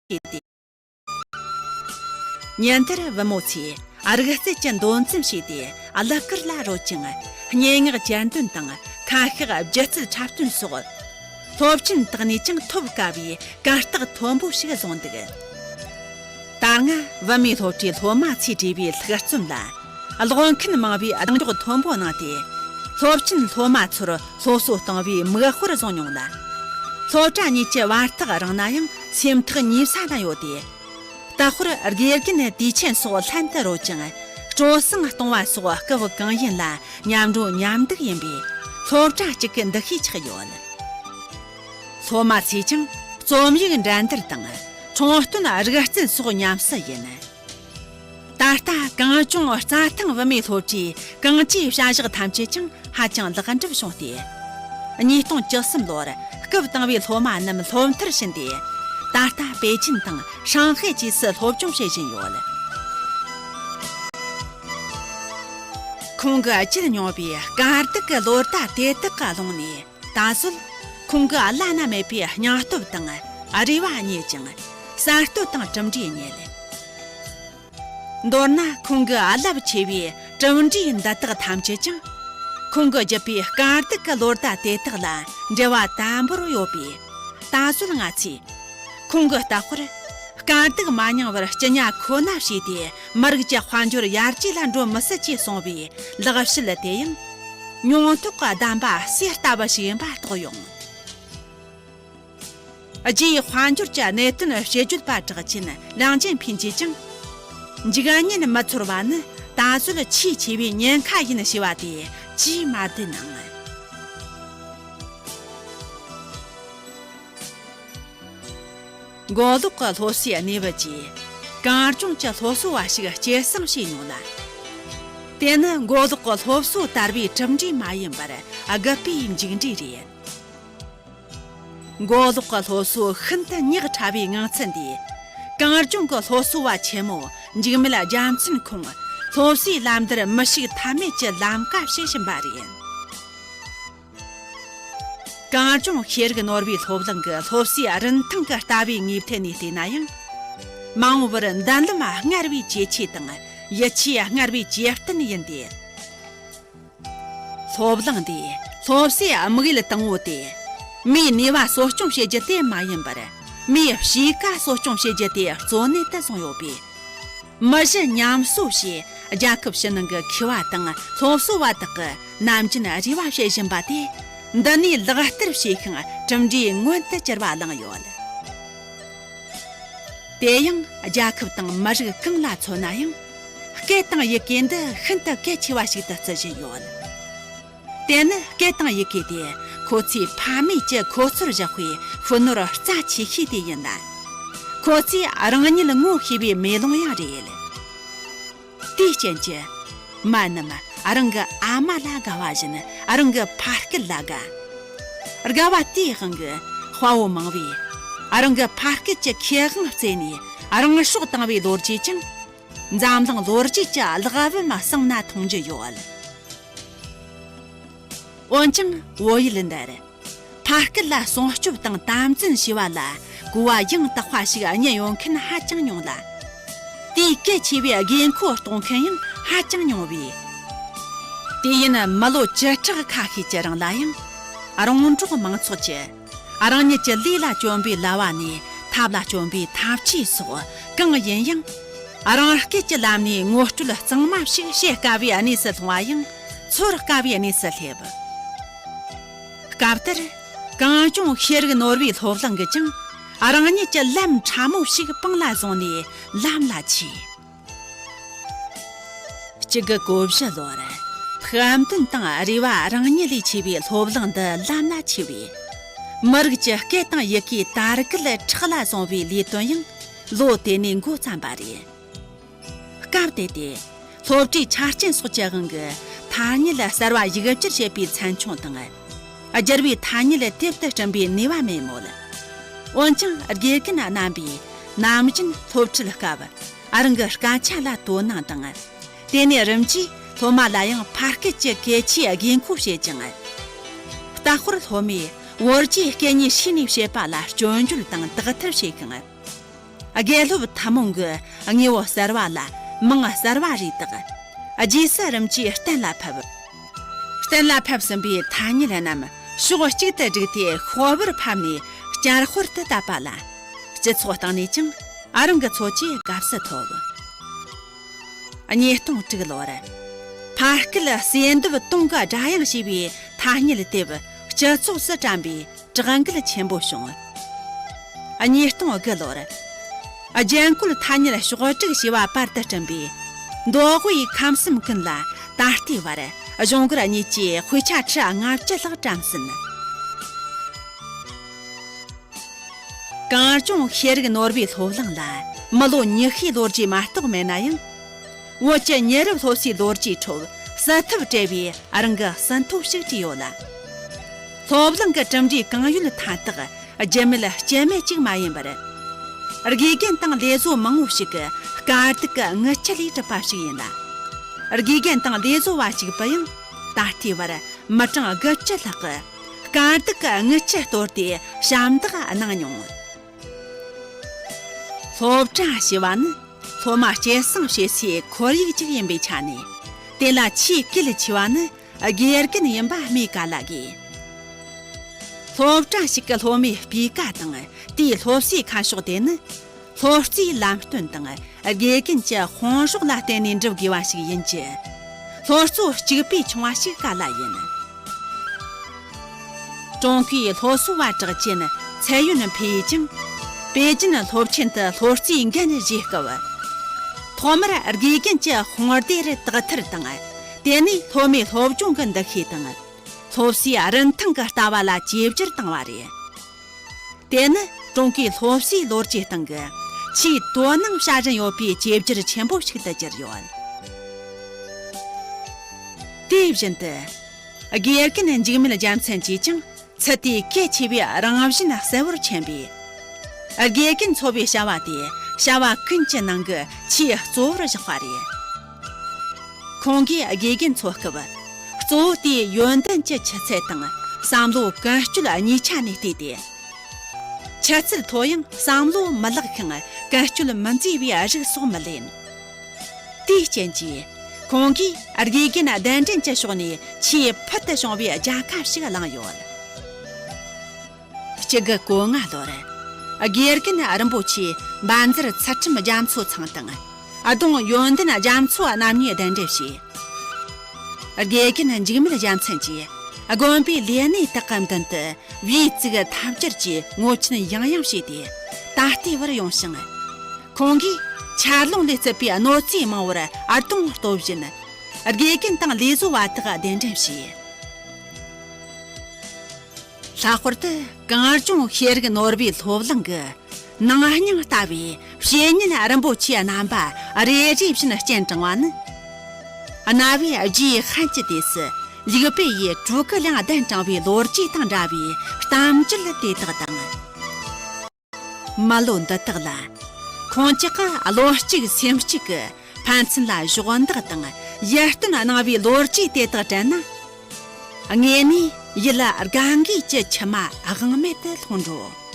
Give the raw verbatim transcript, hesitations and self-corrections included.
བྱས་ཏེ། ཉིན་དེར་བུ་མོ་ཚོས་རིག་རྩལ་གྱི་འདོན་རྩོམ་བྱས་ཏེ་གླུ་གར་ལ་རོལ་ཅིང་། སྙན་ངག་གྱེར་འདོན་དང་ཁ་ཤགས་སྒྱུ་རྩལ་འཁྲབ་སྟོན་སོགས། སློབ་ཆེན་དག་ནས་ཀྱང་ཐོབ་དཀའ་བའི་གར་སྟེགས་མཐོན་པོ་ཞིག་བཟུང་འདུག། ད་སྔ་བུད་མེད་སློབ་གྲྭའི་སློབ་མ་ཚོས་བྲིས་པའི་ལྷུག་རྩོམ་ལ། ཀློག་མཁན་མང་བའི་གདེང་འཇོག་མཐོན་པོ་གནང་སྟེ། སློབ་ཆེན་སློབ་མ་ཚོར་སློབ་གསོ་གཏོང་བའི་མིག་དཔེར་བཟུང་མྱོང་ལ། སློབ་གྲྭ་གཉིས་ཀྱི་བར་ཐག་རིང་ན་ཡང་སེམས་ཐག་ཉེ་ས་ན་ཡོད་དེ། ལྟ་བར་དགེ་རྒན་དུས་ཆེན་སོགས་ལྷན་དུ་རོལ་ཅིང་སྤྲོ་གསེང་གཏོང་བ་སོགས་སྐབས་གང་ཡིན་ལ་མཉམ་འགྲོ་མཉམ་འདུག་ཡིན་པས། སློབ་གྲྭ་གཅིག་གི་འདུ་ཤེས་ཆགས་ཡོད། སློབ་མ་ཚོས་ཀྱང་རྩོམ་ཡིག་འགྲན་བསྡུར་དང་ཁྲུང་སྟོན་རིག་རྩལ་སོགས་ཉམས་སུ་ཡིན། ད་ལྟ་གངས་ལྗོངས་རྩྭ་ཐང་བུད་མེད་སློབ་གྲྭའི་གངས་ཅན་བྱ་གཞག་ཐམས་ཅད་ཀྱང་ཧ་ཅང་ལེགས་འགྲུབ་བྱུང་སྟེ། ཉིས་སྟོང་བཅུ་གསུམ་ལོར་སྐབས་དང་བའི་སློབ་མ་རྣམས་སློབ་མཐར་ཕྱིན་ཏེ། ད་ལྟ་པེ་ཅིན་དང་ཧྲང་ཧའེ་བཅས་སུ་སློབ་སྦྱོང་བྱེད་བཞིན་ཡོད། ཁོང་གིས་བརྒྱུད་མྱོང་བའི་དཀའ་སྡུག་གི་ལོ་ཟླ་དེ་དག་གི་ཀློང་ནས། ད་གཟོད་ཁོང་གི་བླ་ན་མེད་པའི་སྙིང་སྟོབས་དང་རེ་བ་རྙེད་ཅིང་། གསར་གཏོད་དང་གྲུབ་འབྲས་རྙེད། མདོར་ན་ཁོང་གི་རླབས་ཆེ་བའི་གྲུབ་འབྲས་འདི་དག་ཐམས་ཅད་ཀྱང་། ཁོང་གིས་བརྒྱུད་པའི་དཀའ་སྡུག་གི་ལོ་ཟླ་དེ་དག་ལ་འབྲེལ་བ་དམ་པོར་ཡོད་པས། ད་གཟོད་ང་ཚོས་ཁོང་གི་ལྟ་བར། དཀའ་སྡུག་མ་མྱངས་བར་སྐྱི་ཉ་ཁོ་ན་བྱས་ཏེ། མི་རིགས་ཀྱི་དཔལ་འབྱོར་ཡར་རྒྱས་ལ་འགྲོ་མི་སྲིད་ཅེས་གསུངས་པའི་ལེགས་བཤད་དེ་ཡང་། མྱོང་ཐོག་གི་གདམས་པ་གསེར་ལྟ་བུ་ཞིག་ཡིན་པ་རྟོགས་ཡོང་། རྒྱའི་དཔལ་འབྱོར་གྱི་གནད་དོན་དཔྱད་བརྗོད་པ་གྲགས་ཅན་ལིང་ཅན་ཕིན་གྱིས་ཀྱང་། འཇིག་ཉེན་མི་ཚོར་བ་ནི་ད་གཟོད་ཆེས་ཆེ་བའི་ཉེན་ཁ་ཡིན་ཞེས་པ་དེ་ཅིས་མ་བདེན་ནམ། མགོ་ལོག་གི་སློབ་གསོའི་གནས་བབ་ཀྱིས་གངས་ལྗོངས་ཀྱི་སློབ་གསོ་བ་ཞིག་སྐྱེད་སྲིང་བྱས་མྱོང་ལ། དེ་ནི་མགོ་ལོག་གི་སློབ་གསོ་དར་བའི་གྲུབ་འབྲས་མ་ཡིན་པར་རྒུད་པའི་མཇུག་འབྲས་རེད། མགོ་ལོག་གི་སློབ་གསོ་ཤིན་ཏུ་ཉག་ཕྲ་བའི་ངང་ཚུལ་འདིས། གངས་ལྗོངས་ཀྱི་སློབ་གསོ་བ་ཆེན་མོ་འཇིགས་མེད་རྒྱལ་མཚན་ཁོང་སློབ་གསོའི་ལམ་འདིར་མི་ཞུགས་ཐབས་མེད་ཀྱི་ལམ་ཀ་བྱེད་བཞིན་པ་རེད། གངས་ལྗོངས་ཤེས་རིག་ནོར་བུའི་སློབ་གླིང་གི་སློབ་གསོའི་རིན་ཐང་གི་ལྟ་བའི་ངོས་ཐད་ནས་བལྟས་ན་ཡང་། མ་འོངས་པར་མདུན་ལམ་སྔར་བས་ཇེ་ཆེ་དང་ཡིད་ཆེས་སྔར་བས་ཇེ་བརྟན་ཡིན་ཏེ། སློབ་གླིང་འདིས་སློབ་གསོའི་དམིགས་ཡུལ་དང་པོ་དེ། མིའི་ནུས་པ་གསོ་སྐྱོང་བྱེད་རྒྱུ་དེ་མ་ཡིན་པར། མིའི་གཤིས་ཀ་གསོ་སྐྱོང་བྱེད་རྒྱུ་དེ་གཙོ་གནད་དུ་བཟུང་ཡོད་པས། མི་གཞི་ཉམས་གསོ་ཞེས་རྒྱལ་ཁབ་ཕྱི་ནང་གི་མཁས་པ་དང་སློབ་གསོ་བ་དག་གིས་ནམ་རྒྱུན་རེ་བ་བྱེད་བཞིན་པ་དེ། འདི་ནས་ལག་བསྟར་བྱས་ཤིང་གྲུབ་འབྲས་མངོན་དུ་གྱུར་པ་བླངས་ཡོད། དེ་ཡང་རྒྱལ་ཁབ་དང་མི་རིགས་གང་ལ་མཚོན་ན་ཡང་། སྐད་དང་ཡི་གེ་འདི་ཤིན་ཏུ་གལ་ཆེ་བ་ཞིག་ཏུ་བརྩི་བཞིན་ཡོད། དེ་ནི་སྐད་དང་ཡི་གེ་དེ་ཁོ་ཚོའི་ཕ་མེས་ཀྱི་ཁོ་ཚོར་བཞག་པའི་ཤུལ་ནོར་རྩ་ཆེ་ཤོས་དེ་ཡིན་ལ། ཁོ་ཚོས་རང་ཉིད་ངོ་ཤེས་པའི་མེ་ལོང་ཡང་རེད། དེའི་རྐྱེན་གྱིས་མ་རྣམས་རང་གི་ཨ་མ་ལ་དགའ་བ་བཞིན་རང་གི་ཕ་སྐད་ལ་དགའ། དགའ་བ་དེའི་དབང་གིས་དཔའ་བོ་མང་བོས་རང་གི་ཕ་སྐད་ཀྱི་ཁེ་དབང་བརྩད་ནས་རང་སྲོག་བཏང་བའི་ལོ་རྒྱུས་ཀྱང་། འཛམ་གླིང་ལོ་རྒྱུས་ཀྱི་གླེགས་བམ་གསང་ན་མཐོང་རྒྱུ་ཡོད། འོན་ཀྱང་བོད་ཡུལ་འདིར་ཕ་སྐད་ལ་སྲུང་སྐྱོབ་དང་དམ་འཛིན་བྱས་པ་ལ་གོ་བ་ཡང་དག་པ་ཞིག་རྙེད་ཡོང་མཁན་ཧ་ཅང་ཉུང་ལ། དེའི་གལ་ཆེ་བའི་དགོས་མཁོ་རྟོགས་མཁན་ཡང་ཧ་ཅང་ཉུང་བས། དུས་ཡུན་མི་ལོ་བཅུ་ཕྲག་ཁ་ཤས་ཀྱི་རིང་ལ་ཡང་རོང་འབྲོག་མང་ཚོགས་ཀྱིས། རང་ཉིད་ཀྱི་ལུས་ལ་གྱོན་པའི་ལྭ་བ་ནས་ཐབས་ལ་གྱོན་པའི་ཐབས་ཇུས་སོགས་གང་ཡིན་ཡང་། རང་སྐད་ཀྱི་ལམ་ནས་ངོ་སྤྲོད་གཙང་མ་ཞིག་བྱེད་དཀའ་བའི་གནས་སུ་ལྷུང་བ་ཡང་ཚོར་དཀའ་བའི་གནས་སུ་སླེབས། སྐབས་དེར་གངས་ལྗོངས་ཤེས་རིག་ནོར་བུའི་སློབ་གླིང་གིས་ཀྱང་རང་ཉིད་ཀྱི་ལམ་ཕྲ་མོ་ཞིག་པང་ལ་བཟུང་ནས་ལམ་ལ་ཆས། གཅིག་དགུ་གོ་བཞི་ལོར་ཕུགས་འདུན་དང་རེ་བ་རང་ཉིད་ལས་ཆེ་བའི་སློབ་གླིང་འདི་ལམ་ལ་ཆས་པས། མི་རིགས་ཀྱི་སྐད་དང་ཡི་གེའི་དར་རྒུད་ཁྲག་ལ་བཟུང་བའི་ལས་དོན་ཡང་ལོ་དེ་ནས་འགོ་བརྩམས་པ་རེད། སྐབས་དེ་དུས་སློབ་གྲྭའི་ཆ་རྐྱེན་སོགས་ཀྱི་དབང་གིས་ཐ་སྙད་གསར་བ་ཡིག་སྒྱུར་བྱེད་པའི་ཚན་ཆུང་དང་། བསྒྱུར་བའི་ཐ་སྙད་དེབ་ཏུ་བསྐྲུན་པའི་ནུས་པ་མེད་མོད། འོན་ཀྱང་དགེ་རྒན་རྣམ་པས་ནམ་རྒྱུན་སློབ་ཁྲིད་སྐབས་རང་གི་སྐད་ཆ་ལ་དོ་སྣང་དང་། དེ་ནས་རིམ་གྱིས་སློབ་མ་ལ་ཡང་ཕ་སྐད་ཀྱི་གལ་ཆེའི་དགོས་མཁོ་བཤད་ཅིང་། ལྟ་སྐོར་སློབ་མས་བོད་རྒྱའི་སྐད་གཉིས་ཤེས་ནས་བཤད་པ་ལ་སྐྱོན་བརྗོད་དང་དག་ཐེར་བྱེད་ཤིང་། དགེ་སློབ་ཐུན་མོང་གི་དངོས་པོ་གསར་བ་ལ་མིང་གསར་བ་རེ་བཏགས། རྗེས་སུ་རིམ་གྱིས་གཏན་ལ་ཕབ། གཏན་ལ་ཕབ་ཟིན་པའི་ཐ་སྙད་རྣམས་ཕྱོགས་གཅིག་ཏུ་བསྒྲིགས་ཏེ་ཤོག་བུར་ཕབ་ནས་བསྐྱར་དཔར་དུ་བཏབ་པ་ལ། སྤྱི་ཚོགས་སྟེང་ནས་ཀྱང་ཨ་རང་གི་ཚོད་ཀྱིས་དགའ་བསུ་ཐོབ། ཉིས་སྟོང་དྲུག་ལོར། ཕ་སྐད་གསོས་འདེབས་དུང་གི་སྒྲ་དབྱངས་ཞེས་པའི་ཐ་སྙད་དེབ་སྤྱི་ཚོགས་སུ་བཀྲམ་པས་གྲགས་འགུལ་ཆེན་པོ་བྱུང་། ཉིས་སྟོང་དགུ་ལོར། རྒྱན་བཀོལ་ཐ་སྙད་ཕྱོགས་སྒྲིག་བྱས་པ་པར་དུ་བསྐྲུན་པས། མདོ་དབུས་ཁམས་གསུམ་ཀུན་ལ་ད་ལྟའི་བར་གཞུང་སྒེར་གཉིས་ཀྱིས་དཔེ་ཆ་ཁྲི་ལྔ་བཅུ་ལྷག་བཀྲམ་ཟིན། གངས་ལྗོངས་ཤེས་རིག་ནོར་བུའི་སློབ་གླིང་ལ་མི་ལོ་ཉི་ཤུའི་ལོ་རྒྱུས་མ་གཏོགས་མེད་ན་ཡང་། བོད་ཀྱི་མྱི་རབས་སློབ་གསོའི་ལོ་རྒྱུས་ཁྲོད་གསལ་ཐབས་བྲལ་བའི་རང་གི་ཟིན་ཐོ་ཞིག་བྲིས་ཡོད་ལ། སློབ་གླིང་གི་གྲུབ་འབྲས་གང་ཡོད་མཐའ་དག་རྒྱུ་མེད་རྐྱེན་མེད་ཅིག་མ་ཡིན་པར། དགེ་རྒན་དང་ལས་བཟོ་མང་བོ་ཞིག་གི་དཀའ་སྡུག་གི་རྔུལ་ཆུ་ལས་གྲུབ་པ་ཞིག་ཡིན་ལ། དགེ་རྒན་དང་ལས་བཟོ་བ་གཅིག་པུ་ཡང་ད་ལྟའི་བར་མི་གྲངས་དགུ་བཅུ་ལྷག་གི་དཀའ་སྡུག་གི་རྔུལ་ཆུ་གཏོར་ཏེ་ཞབས་འདེགས་གནང་མྱོང་། སློབ་གྲྭ་ཞེས་པ་ནི་སློབ་མ་སྐྱེད་སྲིང་བྱེད་སའི་ཁོར་ཡུག་ཅིག་ཡིན་པའི་ཆ་ནས། དེ་ལ་ཆེས་གལ་ཆེ་བ་ནི་དགེ་རྒན་ཡིན་པ་སྨོས་ག་ལ་དགོས། སློབ་གྲྭ་ཞིག་གི་སློབ་མའི་སྤུས་ཀ་དང་དེའི་སློབ་གསོའི་ཁ་ཕྱོགས་དེ་ནི། སློབ་གསོའི་ལམ་སྟོན་དང་དགེ་རྒན་གྱི་དཔུང་རོགས་ལ་བརྟེན་ནས་འགྲུབ་དགོས་པ་ཞིག་ཡིན་གྱི། སློབ་གཙོ་གཅིག་པུས་ཆུང་བ་ཞིག་ག་ལ་ཡིན། ཀྲུང་གོའི་སློབ་གསོ་བ་གྲགས་ཅན་ཚའེ་ཡུན་ཕེ་ཡིས་ཀྱང་པེ་ཅིན་སློབ་ཆེན་དུ་སློབ་རྩིས་འགན་བཞེས་སྐབས། ཐོག་མར་དགེ་རྒན་གྱི་དཔུང་སྡེར་དག་ཐེར་དང་། དེ་ནས་སློབ་མའི་སློབ་སྦྱོང་གི་འདུ་ཤེས་དང་། སློབ་གསོའི་རིན་ཐང་གི་ལྟ་བ་ལ་བཅོས་བསྒྱུར་བཏང་བ་རེད། དེ་ནི་ཀྲུང་གོའི་སློབ་གསོའི་ལོ་རྒྱུས་སྟེང་གི་ཆེས་དོ་སྣང་བྱ་བཞིན་ཡོད་པའི་བཅོས་བསྒྱུར་ཆེན་པོ་ཞིག་ཏུ་གྱུར་ཡོད། དེ་བཞིན་དུ། དགེ་རྒན་འཇིགས་མེད་རྒྱལ་མཚན་གྱིས་ཀྱང་ཚུལ་དེའི་གལ་ཆེ་བའི་རང་བཞིན་གསལ་བོར་མཁྱེན་པས། དགེ་རྒན་འཚོ་བའི་བྱ་བ་དེ་བྱ་བ་ཀུན་གྱི་ནང་གི་ཆེས་གཙོ་བོར་བཞག་པ་རེད། ཁོང་གིས་དགེ་རྒན་འཚོ་སྐབས། གཙོ་བོ་དེའི་ཡོན་ཏན་གྱི་ཆུ་ཚད་དང་བསམ་བློ་ཀུན་སྤྱོད་གཉིས་ཆ་ནས་བལྟས་ཏེ། ཆུ་ཚད་མཐོ་ཡང་བསམ་བློ་མི་ལེགས་ཤིང་ཀུན་སྤྱོད་མི་མཛེས་པའི་རིགས་སོགས་མི་ལེན། དེའི་རྐྱེན་གྱིས། ཁོང་གིས་དགེ་རྒན་གདན་འདྲེན་གྱི་ཕྱོགས་ནས་ཆེས་ཕུལ་དུ་བྱུང་བའི་རྒྱལ་ཁ་ཞིག་བླངས་ཡོད། གཅིག་དགུ་གོ་ལྔ་ལོར། དགེ་རྒན་རིན་པོ་ཆེ་འབའ་འཛར་ཚུལ་ཁྲིམས་རྒྱ་མཚོ་ཚང་དང་། ལྡོང་ཡོན་ཏན་རྒྱ་མཚོ་རྣམ་གཉིས་གདན་འདྲེན་བྱས། དགེ་རྒན་འཇིགས་མེད་རྒྱལ་མཚན་གྱིས་དགོན་པའི་ལས་གནས་དག་གི་མདུན་དུ་བེའུ་བཙུགས་ཐབས་ཇུས་ཀྱི་ངོ་ཆེན་ཡང་ཡང་བྱས་ཏེ་ད་ལྟའི་བར་ཡོང་ཞིང་། ཁོང་གིས་ཆར་རླུང་ལས་བརྩིབས་པའི་གནོད་འཚེ་མང་བོར་ཨར་གདོང་སྟོབས་བཞིན་དགེ་རྒན་དང་ལས་བཟོ་བ་དག་གདན་འདྲེན་བྱས། ལྷག་པར་དུ་གངས་ལྗོངས་ཤེས་རིག་ནོར་བུའི་སློབ་གླིང་གི་ནང་སྙིང་ལྟ་བུའི་བཤེས་གཉེན་རིན་པོ་ཆེ་རྣམ་པ་རེ་རེ་བཞིན་སྤྱན་དྲངས་པ་ནི། རྣ་བའི་རྒྱུའི་ཧན་གྱི་དུས་སུ་ལིག་པའི་ཡི་གྲོས་ཀི་ལིང་གདན་དྲངས་པའི་ལོ་རྒྱུས་དང་འདྲ་བའི་གཏམ་རྒྱུད་དེ་དག་དང་། མི་ལོ་འདི་དག་ལ། ཁོང་ཅག་གི་བློ་གཅིག་སེམས་གཅིག་གི་ཕན་ཚུན་ལ་གཞོགས་འདེགས་དང་ཡིད་རྟོན་གནང་བའི་ལོ་རྒྱུས་དེ་དག་དྲན་ན། དངོས་གནས་ཡིད་ལ་དགའ་འགུལ་གྱི་མཆི་མ་དབང་མེད་དུ་ལྷུང་འགྲོ།